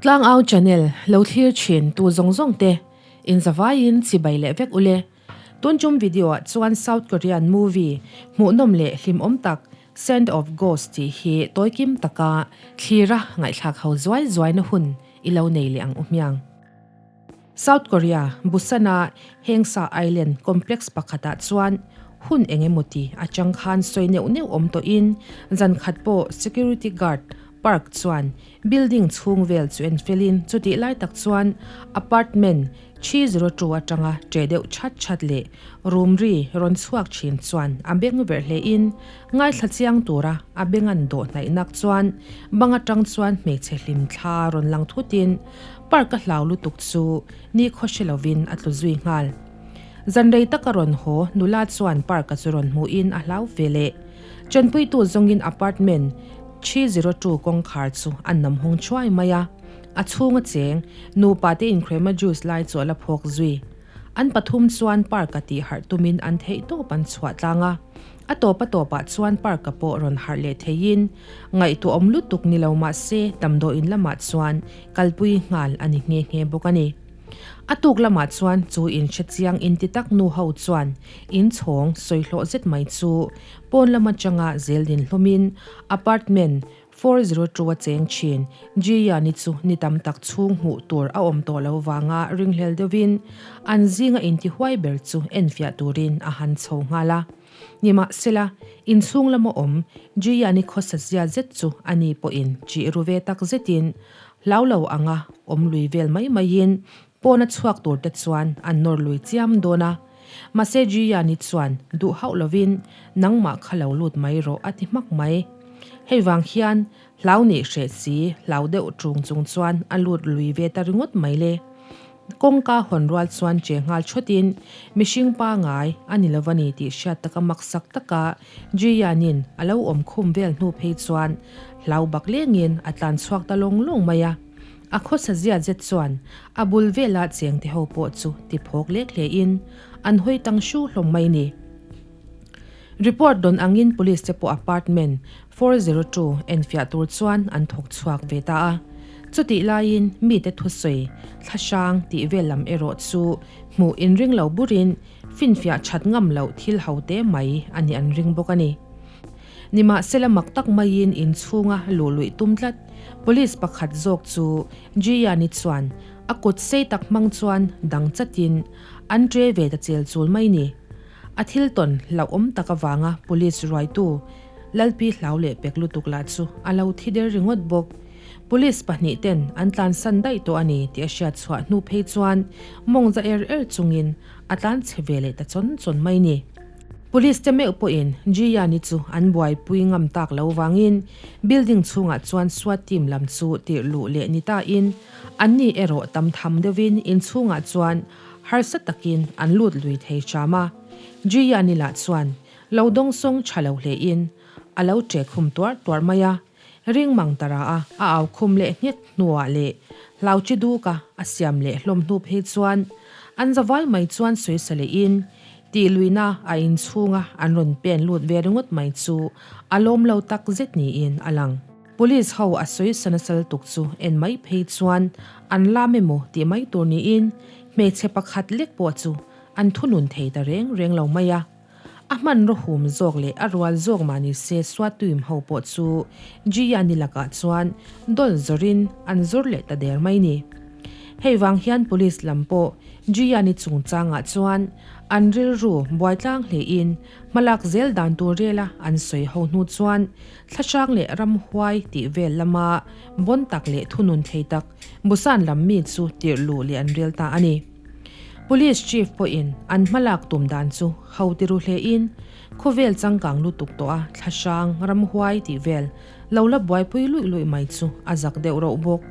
Tlangau channel lo thlir thin tu zawng zawng te in zavaiin chibai leh vek ule. Tun tum video ah chuan South Korean movie hmuhnawm leh hlimawm tak Sand of Ghost tih hi tawikim taka thlira ngaihthlak ho zuai zuaina hun i lo nei leh ang u hmiang. South Korea, Busan-a Hengsa Island complex pakhatah chuan hun eng emaw ti atang khan sawi neuh neuh awm tawhin zan khat pawh security guard Park chuan building chhung vel chu en felin chutih lai tak chuan apartment 302 atanga che deuh chat chat leh room ri rawn chhuak thin chuan a beng verh hlein ngaithla chiang tura a beng an dawh hnaih nak chuan bang atang chuan hmeichhe hlim thla rawn lang thutin Park a hlau lutuk chu nikhaw hre lovin a tlu zui nghal. Zan rei taka rawn haw nula chuan Park-a chu rawn hmuhin a hlau ve leh. Chanpuitu zawngin apartment 302 kawngkhar chu a nam hawng thuai mai a, a chhunga cheng nupa te inkhrema juice lai chu a la phawk zui. An pathum chuan Park-a tih harh tumin an theihtawp an chhuah tlang a. A tawp a tawpah chuan park-a pawh rawn harh leh theiin ngaihtuahawm lutuk ni lo mah se damdawiin lamah chuan kalpui nghal a ni nghe nghe bawk a ni. A tuk lamah chuan chu inhre chiang inti tak nu ho chuan inchhawng sawi hlawh zet mai chu pawn lam atanga zel din hlawmin apartment 402 a cheng thin Ji-Yani chu ni tam tak chhung hmuh tur a awm tawh lo vanga ringhlel deuhin an zinga intihuai ber chu enfiah turin a han chho nghal a. Nimahsela, inchhung lama awm Ji-Yani khawsa zia zet chu a ni pawhin chih ru ve tak zetin hlau lo anga awm lui vel mai maiin Pawn a chhuak tur te chuan an nawr lui chiam dawn a. Mahse Jiyani chuan duh hauh lovin nangmah kha lo lut mai rawh a ti hmak mai. Hei vang hian hlau nih hreh si hlau deuh ṭung chung chuan a lut lui ve ta ringawt mai le. Kawngka hawn rual chuan che nghal thawtin mihring pangai a ni lo a ni tih hriat taka maksak taka Jiyanin a lo awm khum vel hnu phei chuan hlau bak lengin a tlan chhuak ta lawng lawng mai a. A khawsa zia zet chuan a bul vela cheng te ho pawh chu ti phawk lek hle in an hawi tang hru hlawm mai ni. Report dawn angin police te pawh apartment 402 enfiah tur chuan an thawk chhuak ve ta a. Chutih laiin mite thusawi thla hrang tih vel lam erawh chu hmuh inring lo burin finfiah that ngam loh thil ho te mai a nih an ring bawk a ni. Nimahsela mak tak maiin inchhunga luh luih tum tlat Police pakhat zawk chu Jiyani chuan a kut sei tak hmang chuan dang chatin an tre ve ta chel chul mai ni. A thil tawn hlauhawm tak avanga police ruaitu Lalpi hlau leh pek lutuk lah chu a lo thi der ringawt bawk. Police pahnih ten an tlansan daih tawh a ni tih a hriat chhuah hnu phei chuan mawng za er er chungin a tlan chhe ve leh ta chawn chawn mai ni. Police te meuh pawhin Jiyani chu an buaipui ngam tak lo vangin building chhungah chuan SWAT team lam chu tirh luh leh ni tain anni erawh tam tham deuhin inchhungah chuan harsa takin an lut lui thei hram a. Jiyani lah chuan lo dawngsawng tha lo hlein a lo ṭe khum tuarh tuarh mai a, ring mang ta ra a, a au khum leh nghet hnuah leh hlau chi duka a siam leh hlawm hnu phei chuan an zavai mai chuan sawisa lehin Tih luihna a inchhunga an rawn pen lut ve ringawt mai chu a lawm lo tak zet niin a lang. Police ho a sawi sa nasa lutuk chu en mai phei chuan an lam emaw tih mai tur niin hmeichhe pakhat lek pawh chu an thunun thei ta reng reng lo mai a. A hmanraw hum zawk leh a rual zawk mah ni se Suatuim ho pawh chu Jiyani lakah chuan dawl zawrin an zawr leh ta der mai ni. Hei vang hian police lam pawh Jiyani chungchangah chuan an rilru buaitlang hlein hmalak zel dan tur rela an sawi ho hnu chuan thlahrang leh ramhuai tih vel lama bawn tak leh thunun thei tak Busan lam mi chu tirh luh leh an rel ta a ni. Police chief pawhin an hmalak tum dan chu ho ti ru hlein khawvel changkang lutuk tawh a thlahrang ramhuai tih vel Lo la buaipui luih luih mai chu a zak deuh rauh bawk.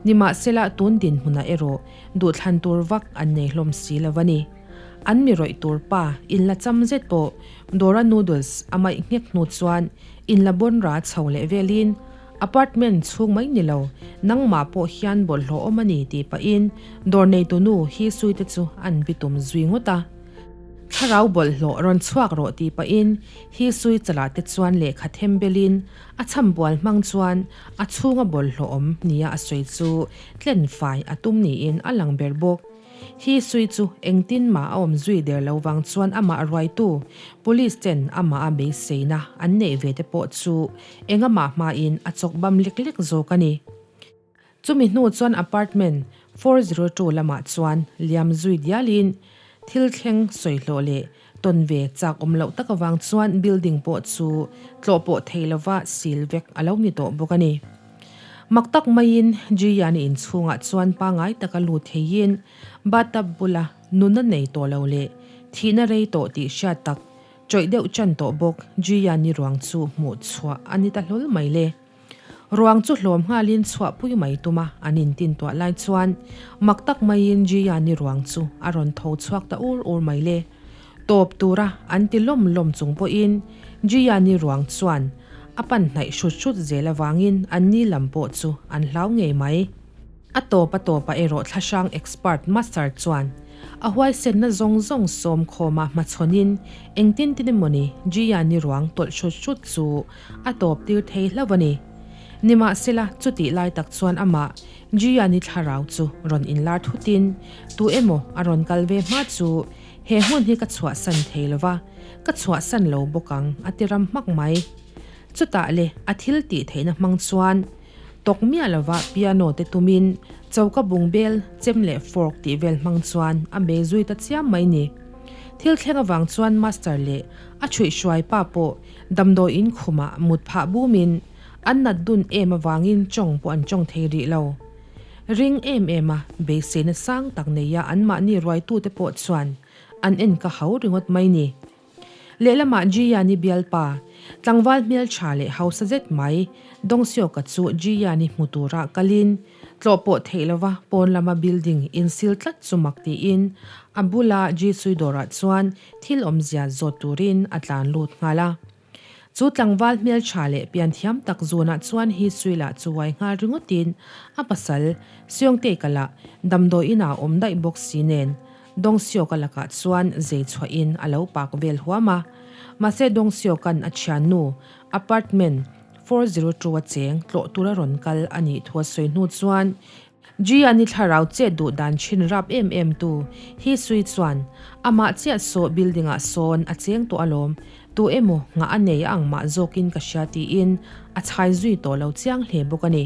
Nimahsela tun dinhmunah erawh duhthlan tur vak an nei hlawm si lo a ni. An mi rawih tur pa in la cham zet pawh Dora Noodles a maih nghek hnu chuan in la bawn ra chho leh velin apartment chhung mai ni lo nangmah pawh hian bawlhhlawh awm a ni tih pahin dawr neitu nu hi suite chu an bitum zui ngawt a. Thlarau bawlhhlawh rawn chhuak rawh tih pahin hi sui chalah te chuan lehkha them belin a chham bual hmang chuan a chhunga bawlhhlawh awm nia a sawi chu tlen fai a tum niin a lang ber bawk. Hi sui chu engtin mah a awm zui der lo vang chuan amah ruaitu police ten amah a beiseina an neih ve te pawh chu engamah hmain a chawk bam lek lek zawk a ni. Chumi hnu chuan apartment 402 lamah chuan liam zui dialin thil thleng sawi hlawh leh tawn ve chak awm loh tak avang chuan building pawh chu tlawh pawh thei lova sil vek a lo ni tawh bawk a ni. Mak tak maiin Jiyan-i inchhungah chuan pangai taka lut theiin bathtub bula nunna nei tawh lo leh thihna rei tawh tih hriat tak chawih deuh chan tawh bawk Jiyan-i ruang chu hmuh chhuah a ni ta hlawl mai le. Ruang chu hlawm nghalin chhuahpui mai tum a, an intintuah lai chuan mak tak maiin Jiyani ruang chu a rawn tho chhuak ta ur ur mai le. Tawp tura an ti lawm lawm chung pawhin Jiyani ruang chuan a pan hnaih hrut hrut zel avangin an ni lam pawh chu an hlau ngei mai. A tawp a tawpah erawh thlahrang expert Master chuan a huaisenna zawng zawng sawm khawma hmachhawnin engtin tin emawni Jiyani ruang tawlh hrut hrut chu a tawp tir thei hlauh a ni. Nimahsela, chutih lai tak chuan amah Jiyani thlarau chu rawn inlar thutin tu emaw a rawn kal ve hma chu he hmun hi ka chhuahsan thei lova, ka chhuahsan lo bawk ang a ti ram hmak mai. Chutah le a thil tih theihna hmang chuan Tawk miah lova piano te tumin choka bung bel, chem leh fork tih vel hmang chuan a bei zui ta chiam mai ni. Thil thleng avang chuan master leh a chhuihhruai pa pawh damdawi in khumah mut phah bumin an nat dun em avangin chawng pawh an chawng thei rih lo. Ring em em a beiseina sang tak neia anmahni ruaitute pawh chuan an en ka hau ringawt mai ni. Lehlamah Jiyani bialpa, tlangval hmeltha leh hausa zet mai, Dongseoka chu Jiyani hmu tura kalin, tlawh pawh theih lova pawn lama building insil tlat chu mak tiin a bula Jisui dawrah chuan thil awmzia zawt turin a tlan lut nghal a. Chu tlangval hmeltha leh pianthiam tak zunah chuan Hisui lah chu uai nghal ringawtin a pasal Seongtae-ka lah damdawi inah a awm daih bawk si nen Dongseok-a lakah chuan zei chhuahin a lo pak vel huam a. Mahse Dongseok-a'n a thiannu apartment 402 a cheng tlawh tura rawn kal a nih thu a sawi hnu chuan Ji-a ni thlarau chet duh dan thin rap em em tu Hee Sui chuan amah chiah saw building ah sawn a cheng tawh alawm, tu emaw nghah a nei a ang mah zawkin ka hria tiin a chhai zui tawh lo chiang hle bawk a ni.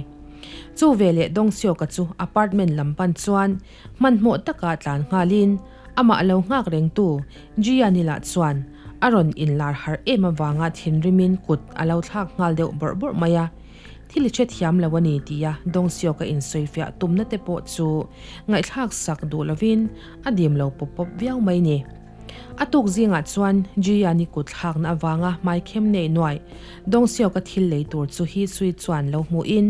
Chu veleh Dongseok-a chu apartment lam pan chuan Hmanhmawh taka tlan nghalin amah lo nghak rengtu Gianni lah chuan a rawn inlar harh em avanga thinrimin kut a lo thlak nghal deuh bawrh bawrh mai a. Thil i hrethiam lo a ni tia Dongseok a insawifiah tumna te pawh chu ngaihthlak sak duh lovin a dim lo pawp pawp viau mai ni. A tuk zingah chuan Gianni kut thlakna avanga hmaikhem nei nuaih Dongseok a thil lei tur chu Hee Sui chuan lo hmuhin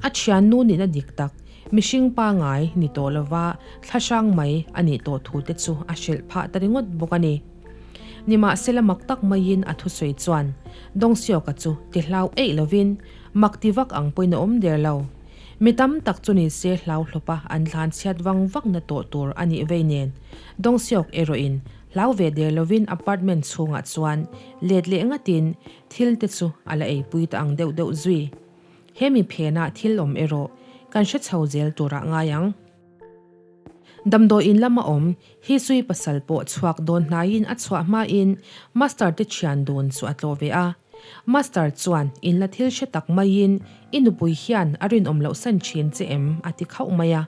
a thiannu nihna dik tak Mihring pangai ni tawh lova thlahrang mai a nih tawh thu te chu a hrilh phah ta ringawt bawk a ni. Nimahsela mak tak maiin a thusawi chuan Dongseoka chu ti hlau eih lovin mak ti vak ang pawhin a awm der lo. Mi tam tak chu ni se hlau hlawpa an thlan chhiat vang vakna tawh tur a nih vei nen Dongseok erawhin hlau ve der lovin apartment chhungah chuan let leh ngatin thil te chu a la eipui ta ang deuh deuh zui. He mi phenah thil awm erawh kan hre chho zel turah ngai ang. Damdawiin lama awm Hisui pasal pawh chhuak dawn hnaiin a chhuah hmain Master te thian dun chu a tlawh ve a. Master chuan in la thil hre tak maiin i nupui hian a rinawm loh san thin che em a ti khauh mai a.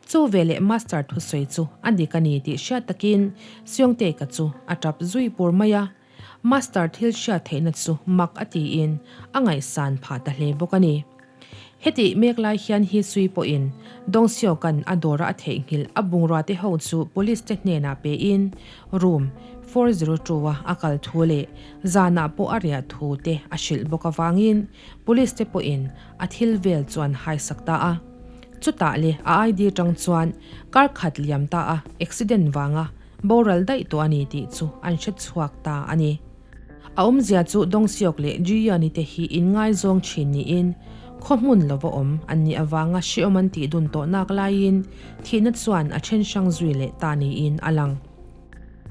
Chu veleh Master thusawi chu a dik a ni tih hriat takin Seongtae-ka chu a tap zui pur mai a. Master thil hriat theihna chu mak a tiin a ngaihsan phah ta hle bawk a ni. Hetih mek lai hian Hisui pawhin Dongseoka'n a dawra a theihnghilh a bungrua te ho chu police te hnenah pein room 402 a a kal thu leh zanah pawh a riah thu te a hrilh bawk avangin police te pawhin a thil vel chu an haisak ta a. Chutah leh a ID tang chuan kar khat liam ta a accident vanga Boral daih tawh a ni tih chu an hre chhuak ta a ni. A awmzia chu Dongseok leh Jiyani te hi inngaizawng thin niin khaw hmun lova awm an nih avanga hreawm an tih dun tawh nak laiin thihna chuan a then hrang zui leh ta niin a lang.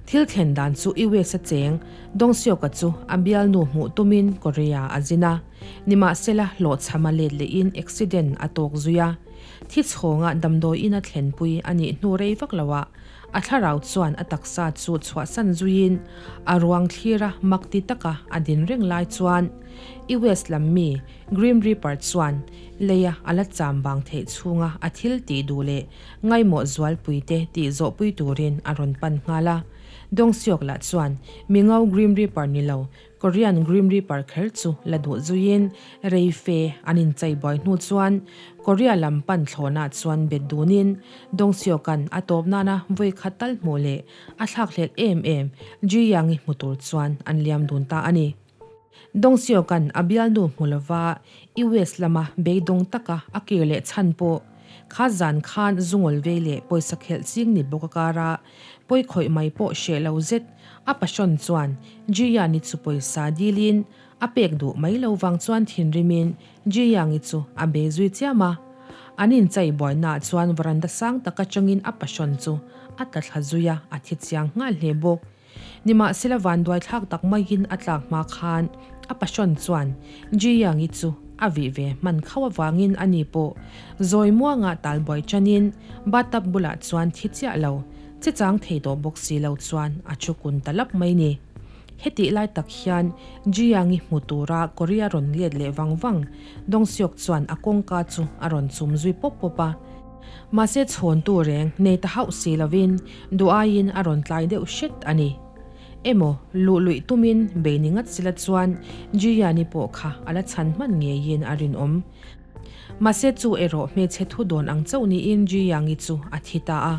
Thil thlen dan chu US a cheng Dongseok-a chu a bialnu hmuh tumin Korea a zin a, nimahsela hlawhchham a let lehin accident a tawk zui a. Thi chhawnga damdawiin a thlenpui a nih hnu rei vak loah a thlarau chuan a taksa chu chhuahsan zuiin a ruang thlira mak ti taka a din reng lai chuan US lam mi Grim Reaper chuan leia a la cham vang theih chhunga a thil tih duh leh ngaimawh zualpuite tih zawhpui turin a rawn pan nghal a. Dongseok lah chuan Mingo Grim Reaper ni lo Korean Grim Reaper kher chu la duh zuiin rei fe an inchei buai hnu chuan Korea lam pan thlawhna chuan bet dunin Dongseok-a'n a tawp nana vawi khat tal hmuh leh a thlakhlelh em em Ji Yang-i hmu tur chuan an liam dun ta a ni. Dongseok-a'n a bialnu hmu lova US lama beidawng taka a kir leh chhan pawh kha zan khan zungawl vei leh pawisa khelh ching ni bawk a kara pawi khawih mai pawh hreh lo zet a passion chuan Ji-Yan-i chu pawisa dilin a pek duh mai lo vang chuan thinrimin Ji-Yang-i chu a be zui chiam a. An inchei buainaah chuan veranda sang tak atangin a passion chu a tla thla zui a, a thi chiang nghal hle bawk. Nimahsela vanduai thlak tak maiin a tlak hma khan a passion chuan Ji Yang-i chu a vih ve hman khauh avangin a ni pawh zawi muanga talbuai chanin bathtub bulah chuan thi chiah lo che chang thei tawh bawk si lo chuan a thu kun ta lap mai ni. Hetih lai tak hian Ji Yang-i hmu tura Korea rawn let leh vang vang Dong Seok chuan a kawngka chu a rawn chum zui pawp pawp a. Mahse chhawntu reng nei ta hauh si lovin duh aiin a rawn tlai deuh hret a ni. Emaw, luh luih tumin bei ni ngat sila chuan Jiyani pawh kha a la chhan hman ngeiin a rinawm. Mahse chu erawh hmeichhe thu dawn ang chauh niin Jiyangi chu a thi ta a.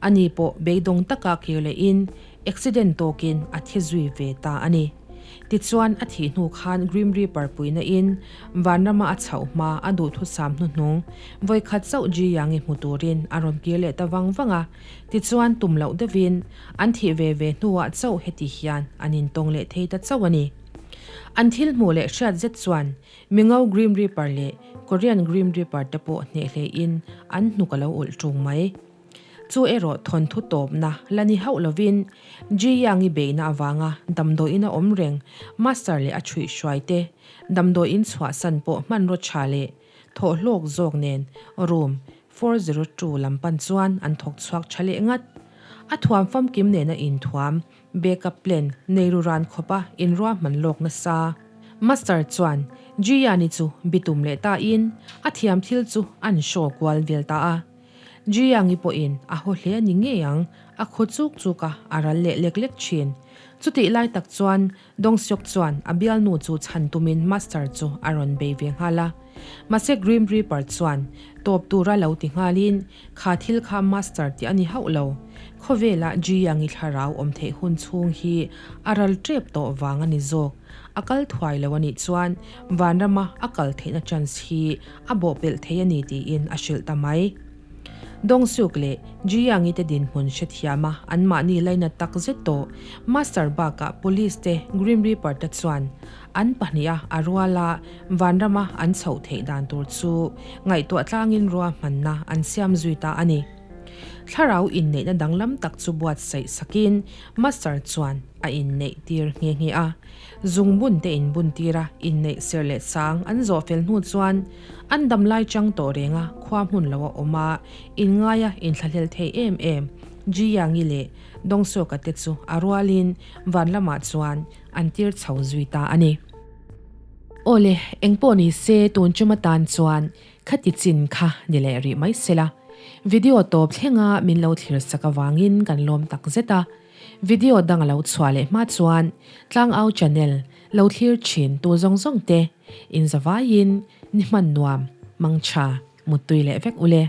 Ani pawh beidawng taka kir lehin Accident tawkin a thi zui ve ta a ni. Tichuan, a thih hnu khan Grim Reaper puihna in vanrama a chhoh hma a duhthusam hnuhnung vawikhat chauh Ji Yang-i hmu turin a rawn kir leh ta vang vang a. Tichuan, tum loh deuhin an thih ve ve hnuah chauh heti hian an intawng leh thei ta chauh a ni. An thil hmuh leh hriat zet chuan Mingo Grim Reaper leh Korean Grim Reaper te pawh hneh hlein an hnuk a lo ulh ṭung mai. Chu erawh thawnthu tawpna la ni hauh lovin Ji Yang-i beihna avanga damdawiin a awm reng Master leh a chhuih hruai te damdawiin chhuahsan pawh hmanraw tha leh thawh hlawk zawk nen room 402 lam pan chuan an thawk chhuak tha leh ngat. A thuam famkim nena inthuam backup plan nei ru ran khawpa inruahman lawk nasa. Master chuan Ji Yan-i chu bitum leh tain a thiam thil chu an show kual vel ta a. Jiangi pawhin a haw hle a ni ngei ang, a khaw chuk chuk a, a ral leh lek lek thin. Chutih lai tak chuan Dongseok chuan a bialnu chu chhan tumin Master chu a rawn bei ve nghal a. Mahse Grim Reaper chuan tawp tura lo ti nghalin kha thil kha Master tih a ni hauh lo. Khawvelah Jiangi thlarau awm theih hun chhung hi a ral tep tawh vang a ni zawk. A kal thuai lo a nih chuan vanrama a kal theihna chance hi a bawhpelh thei a ni tiin a hrilh ta mai. Dongsuk leh Jiyangi te dinhmun hrethiam a anmahni lainat tak zet tawh Master bakah Police te Grim Reaper te chuan an pahniha a ruala vanrama an chhoh theih dan tur chu ngaihtuah tlangin ruahmanna an siam zui ta a ni. Thlarau inneihna danglam tak chu buatsaih sakin Master chuan a inneih tir nghe nghe a. Zungbun te inbun tir a, inneih serh leh sang an zawh fel hnu chuan an dam lai chang tawh reng a, khua hmun lo a awm a, inngaia inthlahlel thei em em Ji Yangi leh Dongseoka te chu a rualin van lamah chuan an tir chho zui ta a ni. Awle, engpawh ni se tun tum atan chuan khati chin kha ni leh rih mai sela. Video tawp thlenga min lo thlir sak avangin kan lawm tak zet a. Video dang a lo chhuah leh hma chuan Tlangau channel lo thlir thin tu zawng zawng te in zavaiin ni hman nuam, mangtha, muttui leh vek ule.